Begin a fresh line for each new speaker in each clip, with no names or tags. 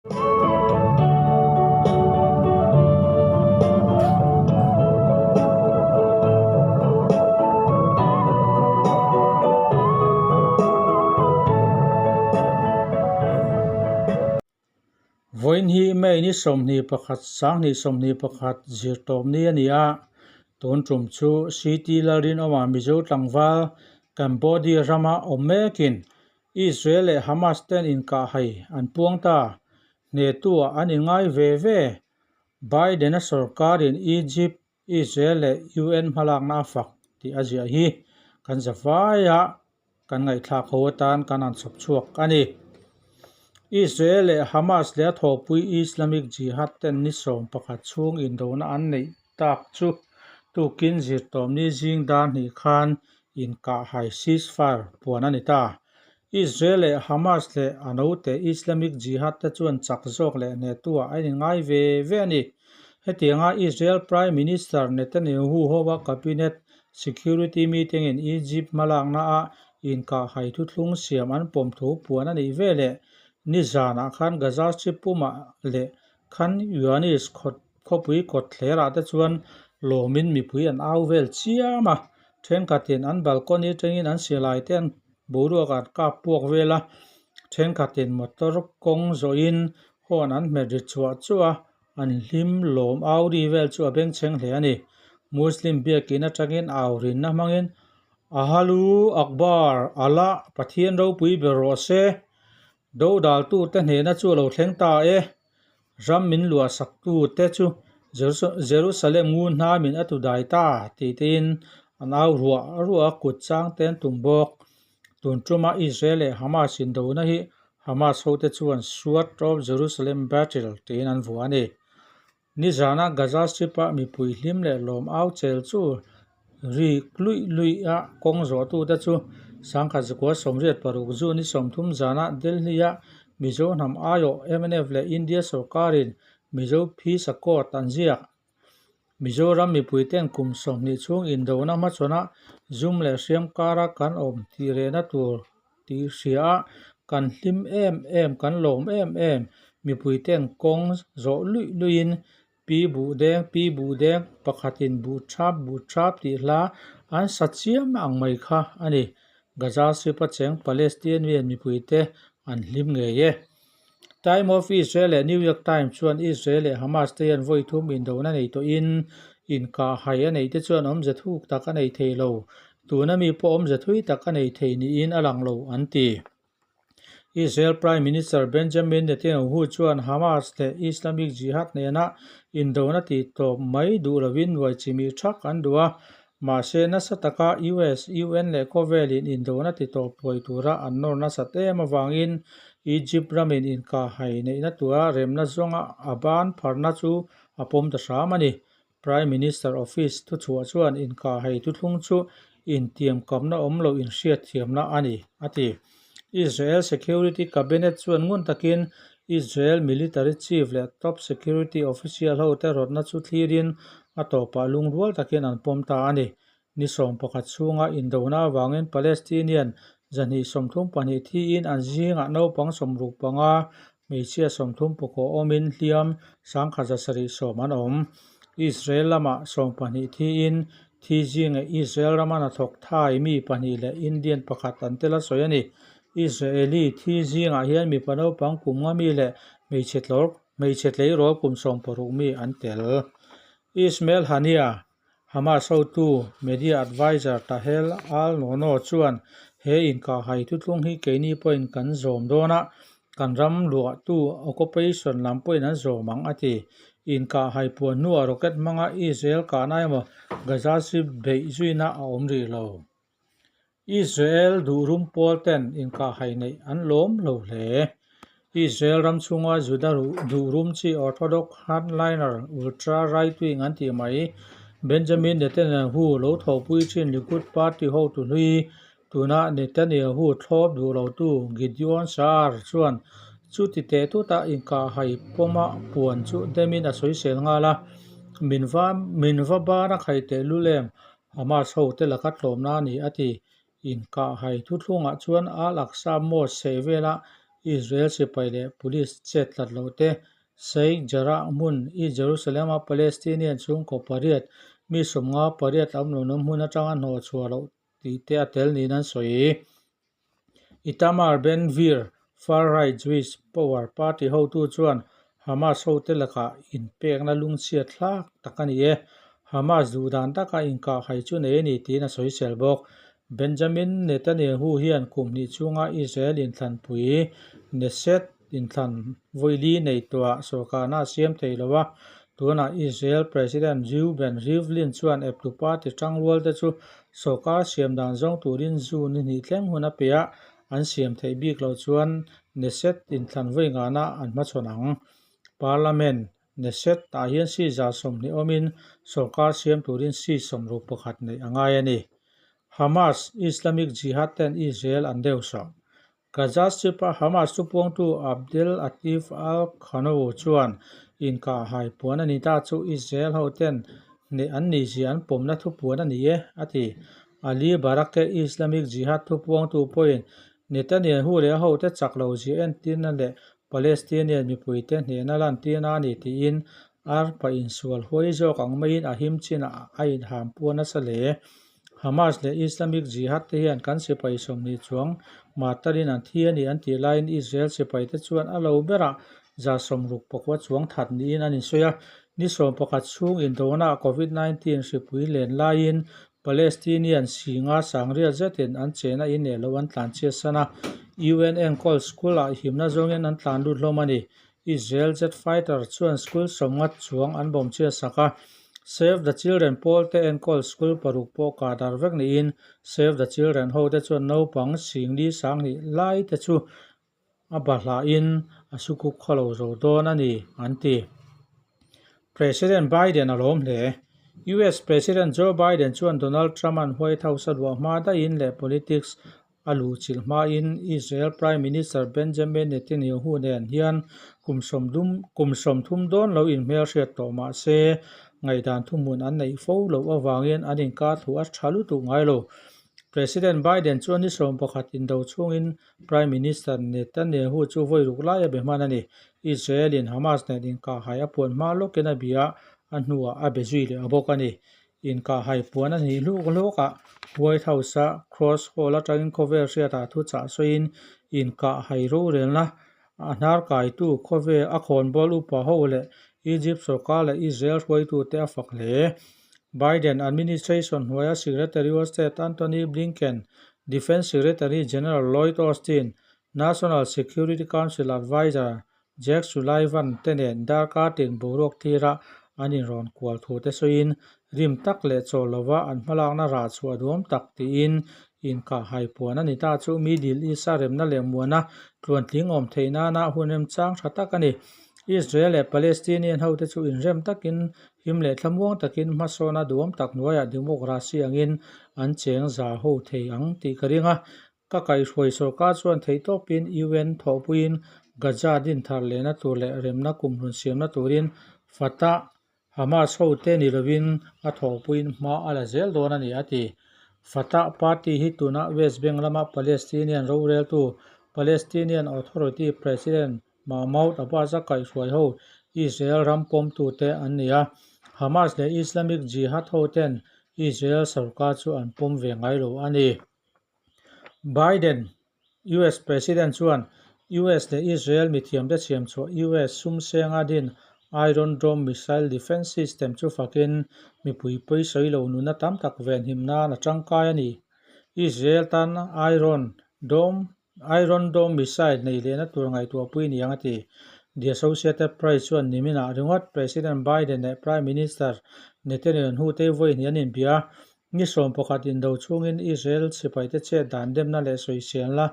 Vawiin hi May ni 21 2021 zirtawpni a ni a, tun tum chu CT Lalrinawma Mizo tlangval Cambodia rama awm mekin Israel leh Hamas ten inkahhai an puang ta. Hnetuah an inngai ve ve. Biden-a sorkarin Egypt, Israel leh UN hmalakna a fak tih a ziah hi kan zavaia kan ngaihthlak ho atan kan han chhawp chhuak a ni. Israel leh Hamas leh a thawhpui Islamic Jihad ten ni 11 chhung indona an neih tak chu tukin zirtawpni zing dar hnih khan inkahhai ceasefire puan a ni ta. Israel leh Hamas leh a naute Islamic Jihad te chuan chak zawk leh hnehtuah a inngai ve ve a ni. Hetianga Israel Prime Minister Netanyahu hoa Cabinet Security Meeting in Egypt hmalakna ah inkahhai thuthlung siam an pawm thu puan a nih veleh nizanah khan Gaza Strip pumah leh Khan Yunis khawpui kawtthler ah te chuan lawmin mipui an au vel chiam a, thenkhatin an balcony atangin an silai te an boruak an kap puak vel a, thenkhatin motor kawng zawhin horn an hmet ri chuah chuah a, an hlim lawm au ri vel chu a bengchheng hle a ni. Muslim biakin atangin au rinna hmangin Ahalu Akbar Allah Pathian ropui ber rawh se Dodaltute hnehna chu a lo thleng ta e. Ram min luahsaktu te chu Jerusalem ngun hnamin a tu dai ta tih tein an au ruah ruah a kut chang te an tum bawk. Tun tuma Israel leh Hamas indona hi Hamas hote chuan Sword of Jerusalem Battle tiin an vuah a ni. Nizana Gaza Strip-a mipui hlim leh lawm au chel chu ri luih luih a kawng zawhtute chu 1986 June ni 30 zana Delhi-a Mizo hnam aiawh mnf leh India sorkarin Mizo Peace Accord an ziak. Mizoram mipuiten kum 20 chhung indona hmachhawnah zum leh hriam kara kan awm tih rehna tur tih hria a, kan hlim em em, kan lawm em em. Mipuiten kawng zawh luih luihin Pi Buh Deng, Pi Buh Deng, pakhatin Buh Thap, Buh Thap tih hla an sa chiam ang mai kha a ni. Gaza Strip a cheng Palestinian mipuite an hlim ngei e. Time of Israel leh New York Times chuan Israel leh Hamas te hian vawi thum indona nei tawhin inkahhai a neih te chuan awmze thuk tak a nei thei lo. Tuna mi pawh awmze thui tak a nei thei niin a lang lo, an ti. Israel Prime Minister Benjamin Netanyahu chuan Hamas leh Islamic Jihad nena indona tih tawp mai duh lovin nuai chimih thak an duh a, mahse nasa taka US, UN leh khawvelin indona ti tawp thuai tura an nawr nasat em avangin Egypt ramin inkahhai neihna tura remna zawnga a ban pharna chu a pawm ta hram a ni. Prime Minister Office thuchhuah chuan inkahhai thuthlung chu intiamkamna awm lo inhriatthiamna a ni, a ti. Israel Security Cabinet chuan ngun takin Israel military chief leh top security official hote rawtna chu thlirin a tawpah lungrual takin an pawm ta a ni. Ni 11 chhunga indona avangin Palestinian 232 thiin an zingah naupang 65, hmeichhia 30 awmin hliam 1,710 an awm. Israel lamah 12 thiin thi zingah Israel rama hnathawk Thai mi pahnih leh Indian pakhat an tel a sawi a ni. Israeli thi zingah hian mipa naupang kum nga mi leh hmeichhe tlawr hmeichhe tleirawl kum 16 mi an tel. Ismail Haniyeh Hamas hotu Media Adviser Tahel Al-Nono chuan he inkahhai thuthlung hi keini pawhin kan zawm dawn a, kan ram luahtu occupation lam pawhin an zawm ang a ti. Inkahhai puan hnuah rocket hmanga Israel kahna emaw Gaza Strip beih zuina a awm rih lo. Israel duhrum pawl ten inkahhai neih an lawm lo hle. Israel ram chhunga Juda duhrum chi Orthodox hardliner ultra right-wing an tih mai Benjamin Netanyahu lo thawhpui thin Likud party hotu hlui tuna Netanyahu thlawp duh lotu Gideon Sa'ar chuan chuti teh tuta inkahhai pawma puan chu demin a sawisel nghal a, Min va min va ban a khai teh lul em? Hamas hote laka tlawmna a ni a ti. Inkahhai thuthlungah chuan Al-Aqsa Mosque chheh vela Israel sipai leh police chet tlat loh te, Sheikh Jarrah hmun East Jerusalem-a Palestinian chhungkaw pariat mi 58 awm lohna hmun atanga hnawh chhuah loh tih te a tel niin an sawi. Itamar Ben-Gvir, far-right Jewish Power party hotu chuan Hamas hote lakah inpekna lungchhiat hlak tak a ni e. Hamas duh dan taka inkahhai chu nei a ni tiin a sawisel bawk. Benjamin Netanyahu hian kum hnih chhunga Israel inthlanpui Knesset inthlan vawili nei tuah sawrkarna a siam thei lo a, tunah Israel President Reuven Rivlin chuan eptu party tangrualte chu sawrkar siam dan zawng turin June ni hnih thleng hun a pe a, an siam theih bik loh chuan Knesset inthlan vawi ngahna an hmachhawn ang. Parliament Knesset ah hian seat 120 awmin sawrkar siam turin seat 61 neih a ngai a ni. Hamas, Islamic Jihad ten Israel an deuhsawh. Gaza Strip-a Hamas thupuangtu Abdel Atif al-Khanou chuan inkahhai puan a ni ta chu Israel hoten hneh an nih zia an pawmna thupuan a ni e, a ti. Ali Barakeh Islamic Jihad thupuangtu pawhin Netanyahu leh a hote chak lo zia entirna leh Palestinian mipuite hnehna lantirna a ni tiin arpa insual huai zawk ang maiin a him chinah a inham puan nasa hle. Hamas leh Islamic Jihad te hian kan sipai 20 chuang martarin an thi a ni an tih laiin Israel sipaite chuan a lo berah 69 chuang that niin an insawi a. Ni 11 chhung indona Covid-19 hripui len laiin Palestinian singa sangriat zetin an chena ineh loh an tlanchhiat san a, UN enkawl school ah himna zawngin an tlan lut hlawm a ni. Israel jet fighter chuan school 50 chuang an bawm chhiat sak a, Save the Children pawl te enkawl school paruk pawh kah dar vek niin Save the Children ho te chuan naupang singli 2000 lai te chu a bahlahin a sukuk khaw lo zo dawn a ni, an ti. President Biden a lawm hle. US President Joe Biden chuan Donald Trump-a'n White House a luah hma daihin leh politics a luhchilh hmain Israel Prime Minister Benjamin Netanyahu nen hian kum kum 30 dawn lo inhmelhriat tawh mah se ngaihdan thuhmun an neih fo loh avangin an inkar thu a tha lutuk ngai lo. President Biden chuan ni 11 indo chhungin Prime Minister Netanyahu chu vawi ruk lai a be hman a ni. Israel-in Hamas nen inkahhai a puan hma lawkin a bia a, a hnuah a be zui leh bawk a ni. Inkahhai puan a nih hluk hlukah White House-a Cross Hall atangin khawvel hriatah thuchah sawiin inkahhai rorelna a hnar kaitu khawvel a khawnbawl upa ho leh Egypt sorkar leh Israel hruaitute a fak hle. Biden administration hnuaia Secretary of State Antony Blinken, Defence Secretary General Lloyd Austin, National Security Council Adviser Jake Sullivan te nen darkar tin boruak thira an inrawn kual thu te sawiin rim tak leh chawl lova an hmalakna rah chhuah duam tak tiin inkahhai puan a ni ta chu Middle East-a remna leh muana tluantling awm theih nana hun remchang tha tak a ni. Israel leh Palestinian hote chu inrem takin him leh thlamuang takin hmasawna duam tak hnuaiah democracy angin an cheng za ho thei ang tih ka ring a. Ka kaihhruai sorkar chuan theihtawpin UN thawhpuiin Gaza din thar lehna tur leh remna kumhlun siamna turin Fatah Hamas hote ni lovin a thawhpuiin hma a la zel dawn a ni, a ti. Fatah party hi tuna West Bank lama Palestinian roreltu Palestinian Authority President Mahmoud Abbas-a kaihhruai ho Israel ram pawmtute an ni a, Hamas leh Islamic Jihad hoten Israel sorkar chu an pawm ve ngai lo a ni. Biden, US President chuan US leh Israel mithiamte siamchhuah US sumsenga din Iron Dome missile defence system chu fakin mipui pawisawi lo nunna tam tak venhim nan a tangkai a ni. Israel tan Iron Dome Iron Dome missile nei lehna tur ngaihtuahpui ni ang a ti. The Associated Press chuan niminah ringawt President Biden leh Prime Minister Netanyahu te vawi hnih an inbia a, Ni 11 indo chhungin Israel sipaite chet dan demna leh sawiselna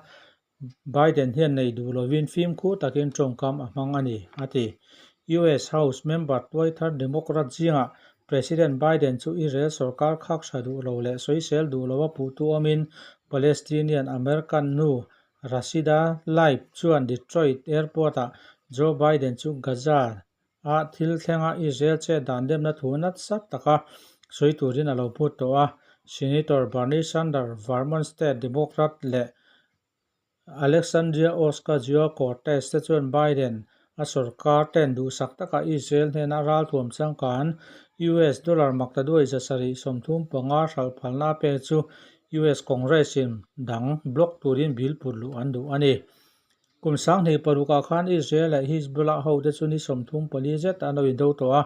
Biden hian nei duh lovin fimkhur takin tawngkam a hmang a ni, a ti. US House member tuaithar Democrat zingah President Biden chu Israel sorkar khak tha duh lo leh sawisel duh lo a puhtu awmin Palestinian American nu Rashida Tlaib chuan Detroit airport-ah Joe Biden chu Gaza a thil thlenga Israel chet dan demna thu nasa taka sawi turin a lo phut tawh a. Senator Bernie Sanders, Vermont State Democrat leh. Alexandria Ocasio-Cortez te chuan Biden a sorkar ten duhsak taka Israel hnena ralthuam changkan US dollar maktaduai 735 hralh phalna a pek chu US Congress in dang block turin bill put luh an duh a ni. Kum 2006 ah khan Israel leh Hizbollah hote chu ni 34 zet an lo indo tawh a,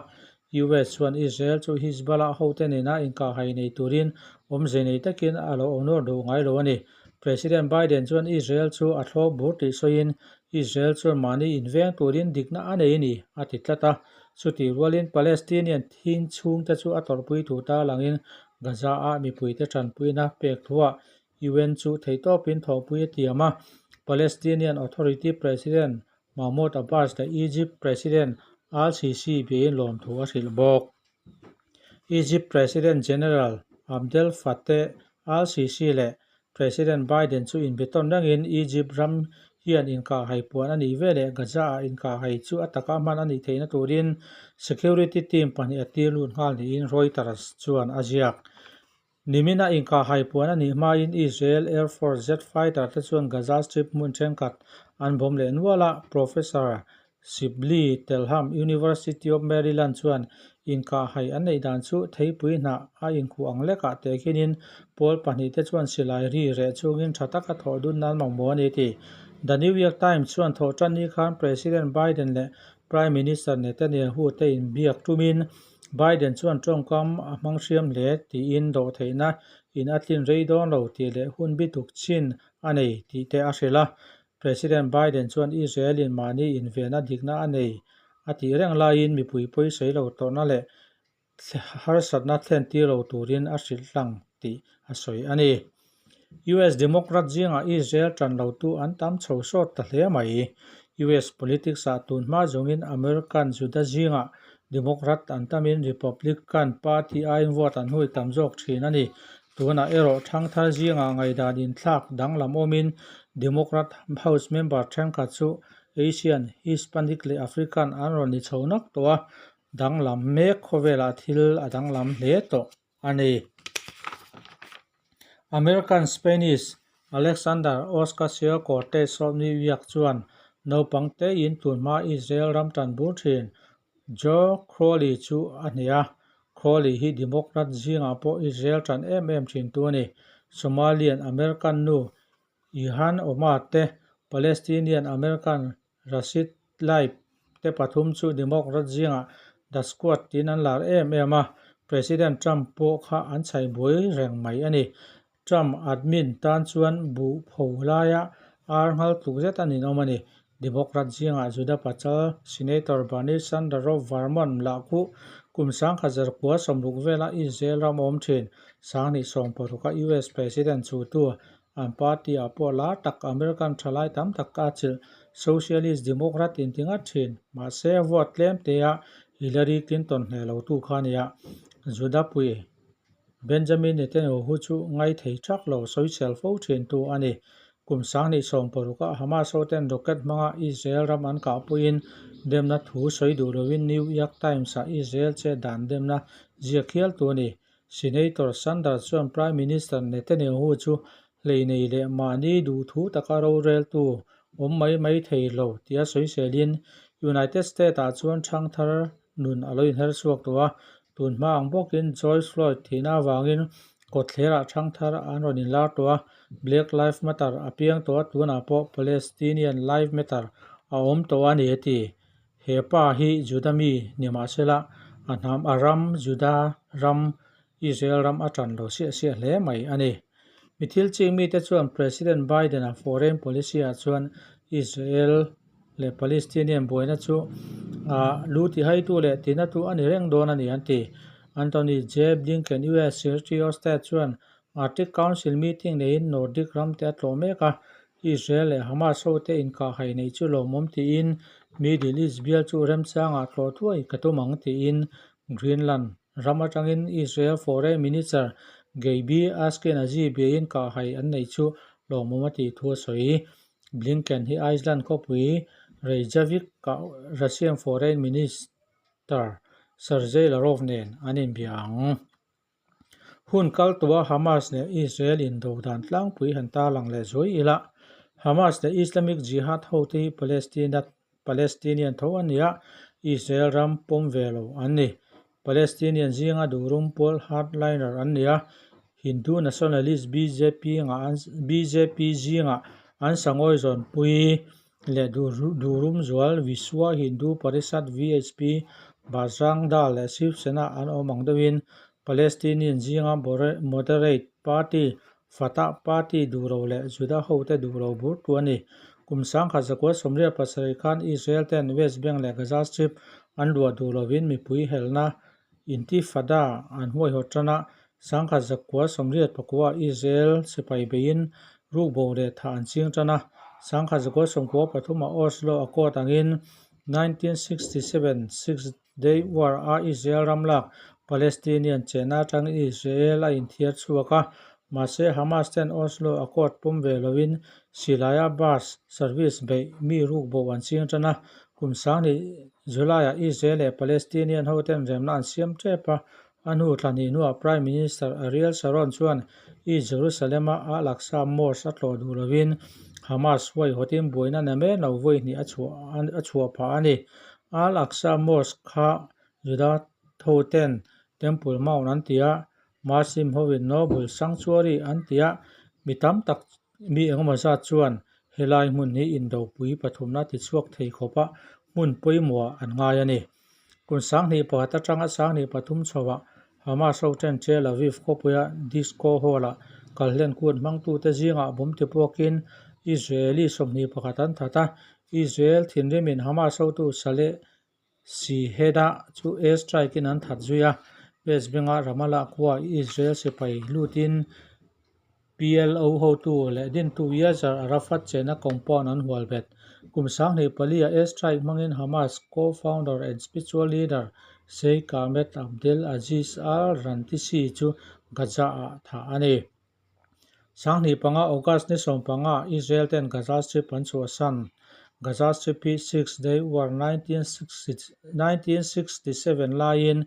US chuan Israel chu Hizbollah hote nena inkahhai nei turin awmze nei takin a lo awmnawr duh ngai lo a ni. President Biden chuan Israel chu a thlawp bur tih sawiin Israel chuan mahni inveng turin dikna a nei a ni, a ti tlat a. Chutih rualin Palestinian thin chhungte chu a tawrhpui thu ta langin Gaza-ah mipuite tanpuina pek thuah UN chu theihtawpin thawhpui a tiam a, Palestinian Authority President Mahmoud Abbas leh Egypt President al-Sisi biain lawmthu a hrilh bawk. Egypt President General Abdel Fattah al-Sisi leh President Biden chu inbe tawn rengin Egypt ram hian inkahhai puan a nih veleh Gaza-ah inkahhai chu a taka hman a nih theihna turin security team pahnih a tir lut nghal niin Reuters chuan a ziak. Nimina inkahhai puan a nih hmain Israel Air Force jet fighter te chuan Gaza Strip hmun thenkhat an bawm leh nual a, Professor Shibley Telham, University of Maryland chuan inkahhai an neih dan chu theipui hnah a inkhuh ang lekah tehkhinin pawl pahnih te chuan silai ri reh chungin tha taka thawh dun nan mamawh a ni tih The New York Times chuan thawh tan ni khan President Biden leh Prime Minister Netanyahu te inbiak tumin Biden chuan tawngkam a hmang hriam hle tiin dawhtheihna in a tlin rei dawn lo tih leh hun bituk chin a nei tih te a hrilh a. President Biden chuan Israel in mahni invenna dikna a nei a tih reng laiin mipui pawisawi lo tawrhna leh harsatna thlen tir lo turin a hrilh hlang tih a sawi a ni. US Democrat zingah Israel tan lotu an tam chho sawt ta hle mai. US politics ah tun hma zawngin American Juda zingah Democrat an tamin Republican Party aiin vote an hui tam zawk thin a ni. Tunah erawh thangthar zingah ngaihdan inthlak danglam awmin Democrat House member thenkhat chu Asian, Hispanic leh African an rawn ni chho nak tawh a, danglam mek khawvelah thil a danglam hle tawh a ni. American Spanish Alexander Ocasio-Cortez of New York chuan naupang tein tunhma Israel ram tan bur thin Joe Crowley chu a hneh a. Crowley hi Democrat zingah pawh Israel tan em em thintu a ni. Somalian American nu Ilhan Omar te, Palestinian American Rashid Tlaib te pathum chu Democrat zingah The Squad tiin an lar em em a, President Trump pawh kha an chhaih buai reng mai a ni. Trump admin tan chuan buh pho laia ar nghal tluk zet a ninawm a ni. Democrat zingah Juda Pachal, Senator Bernie Sanders of Vermont lah khuh kum 1960 vela Israel ram awm thin, 2016 a US President chutu An party ah pawh lar tak American thalai tam tak a chilh Socialist Democrat inti ngat thin. Mahse, vote tlem te ah Hillary Clinton hneh lo tu kha a nia. Juda pui Benjamin Netanyahu chu ngai thei thak lo sawisel fo thin tu a ni. Kum 2016 ah Hamas ho ten rocket hmanga Israel ram an kah puiin demna thu sawi duh loin New York Times ah Israel chet dan demna ziak hial tu a ni. Senator Sanders chuan Prime Minister Netanyahu chu hleinei leh mahni duhthu taka roreltu awm mai mai thei lo tia sawiselin United States-ah chuan thangthar nun a lo inher chhuak tawh a, tun hma ang bawkin George Floyd thihna avangin kawtthlerah thangthar an rawn inlar tawh a, Black Lives Matter a piang tawh a, tunah pawh Palestinian Lives Matter a awm tawh a ni a ti. He pa hi Juda mi ni mah sela, a hnam a ram Juda ram Israel ram a tan lo siah siah hle mai a ni. Mi thil ching mite chuan President Biden-a foreign policy ah chuan Israel leh Palestinian buaina chu lu tihaitu leh tinatu a ni reng dawn a ni an ti. Antony J. Blinken, US Secretary of State chuan Arctic Council meeting neiin Nordic ramte a tlawh mek a, Israel leh Hamas hote inkahhai neih chu lawmawm tiin Middle East bial chu remchangah tlawh thuai ka tum ang tiin Greenland ram atangin Israel Foreign Minister Gaby Ashkenazi biain kahhai an neih chu lawmawm a tih thu a sawi. Blinken hi Iceland khawpui Reykjavik-ah Russian Foreign Minister Sergei Lavrov nen an inbia ang. Hun kal tawha Hamas leh Israel indo dan tlangpui han tarlang leh zuai ila. Hamas leh Islamic Jihad hote hi Palestina Palestinian tho a ni a, Israel ram pawm ve lo an ni. Palestinian zinga duhrum pawl hardliner an ni a, Hindu nationalist bjp ngah an bjp zingah an sangawi zawnpui leh duhrum zual Vishwa Hindu Parishad VHP Bajrang Dal leh Shiv Sena an awm ang deuhin Palestinian zinga moderate party Fatah party duh lo leh Juda hote duh lo bur tu a ni. Kum sangkhat zakua sawmriat pasarih khan Israel ten West Bank leh Gaza Strip an luah duh lovin mipui helna Intifada an huaihawt tan a, sangkhat zakua sawmriat pakua Israel sipai beiin rukbo leh thah an ching tan a. Sangkhat zakua sawmkua pathumah Oslo Accord angin 1967 Six Day War a Israel ram lak Palestinian chenna atangin Israel a inthiar chhuak a, mahse Hamas ten Oslo Accord pawm ve loin silaia bus service beih mi rukbo an ching tan a, kum sanghnih July-ah Israel leh Palestinian hoten remna an siam tep a, a hnu thla hnih hnuah Prime Minister Ariel Sharon chuan East Jerusalem-a Al-Aqsa Mosque a tlawh duh loin Hamas huaihawtin buaina na mek lo vawi hnih a chhuah phah a ni. Al-Aqsa Mosque kha Juda hoten Temple Mount an ti a, Muslim hoin Noble Sanctuary an ti a, mi tam tak mi engemaw zat chuan helai hmun hi indopui pathumna tichhuak thei khawpa hmun pawimawhah an ngai a ni. Kum sanghnih pakhat atanga sanghnih pathum chhoah Hamas hoten Tel Aviv khawpuia Disco Hall-ah kalhlen kut hmangtute zingah bawm tipuakin Israeli sawmhnih pakhat an that a, Israel thinrimin Hamas hotu Saleh Siheda chu air strike-in an that zui a, West Bank-a Ramallah khua Israel sipai lutin PLO hotu leh dintu Yasser Arafat chena compound an hual bet. Kum sanghnih pali-ah air strike hmangin Hamas co-founder and spiritual leader Sheikh Ahmed Abdel Aziz al-Rantisi chu Gaza-ah thah a ni. Sanghnih panga August ni sawmpanga Israel ten Gaza Strip an chhuahsan. Gaza Strip hi Six Day War 1967 laiin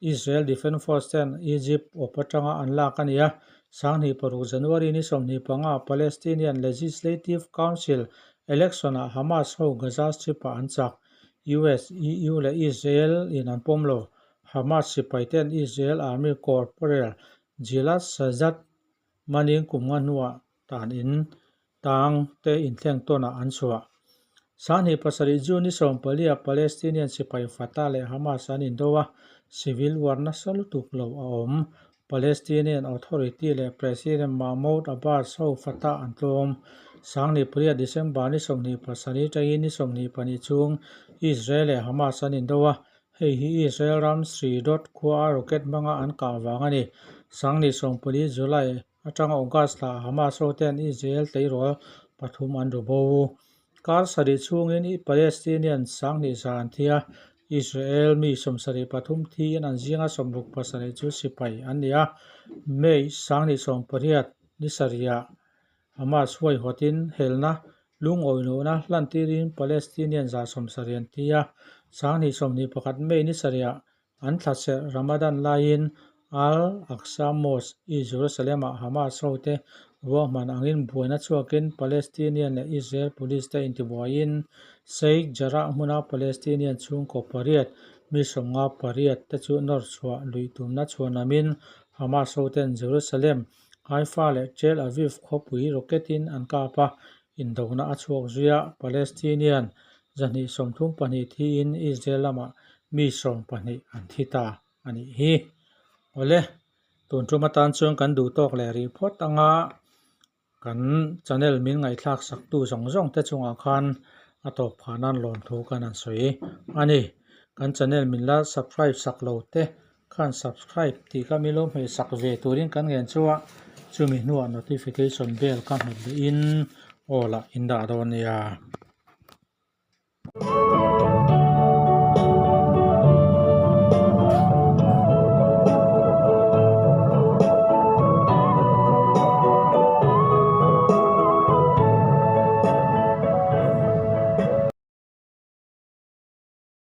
Israel Defence Force ten Egypt awp atanga an lak a ni a. Sanghnih paruk January ni sawmhnih panga Palestinian Legislative Council election-ah Hamas ho Gaza Strip-ah an chak. US, EU leh Israel in an pawm lo. Hamas sipai ten Israel Army Corporal Gilad Sajjad maning kum nga hnuah tan in tang te inthleng tawnah an chhuah. Sanghnih pasarih June ni sawmpalia Palestinian sipai Fatah leh Hamas an indo a, civil war nasa lutuk lo a awm. Palestinian Authority leh President Mahmoud Abbas ho Fatah an tlawm. Sanghnih pariat December ni sawmhnih pasarih atangin ni sawmhnih pahnih chhung Israel leh Hamas an indo a, Hei hi Israel ram Sridot khuaa rocket hmanga an kah vang a ni. Sanghnih sawmpali July atanga August thla Hamas hoten Israel tleirawl pathum an ru bo. Kar sarih chhungin Palestinian sanghnih za an thi a, Israel mi sawmsarih pathum thiin an zinga sawmruk pasarih chu sipai an ni a. May sanghnih sawmpariat ni sarihah Hamas huaihawtin helna lungawihnawhna hlantirin Palestinian za sawmsarih an ti a, sanghnih sawmhnih pakhat May ni sarihah an thlaserh Ramadan laiin Al-Aqsa Mosque i Jerusalem-ah Hamas hote ruahman angin buaina chhuakin Palestinian leh Israel police te intibuaiin Sheikh Jarrah hmuna Palestinian chhungkaw pariat mi sawmnga pariat te chu nawr chhuah luih tumna chhuahnamin Hamas hoten Jerusalem Haifa leh Tel Aviv khawpui rocket-in an kap a, indona a chhuak zui a, Palestinian zahnih sawmthum pahnih thiin Israel lamah mi sawm pahnih an thi ta a nih hi. Awle, tun tum atan chuan kan duh tawk leh rih phawt anga kan channel min ngaihthlak saktu zawng zawng te chungah khan a tawp phah nan lawmthu kan han sawi a ni. Kan channel min la subscribe sak lo te Khan subscribe tih kha milo hmeh sak ve turin kan ngen chu a, chumi hnuah notification bell ka hmet leh in aw lah in dah dawn nia.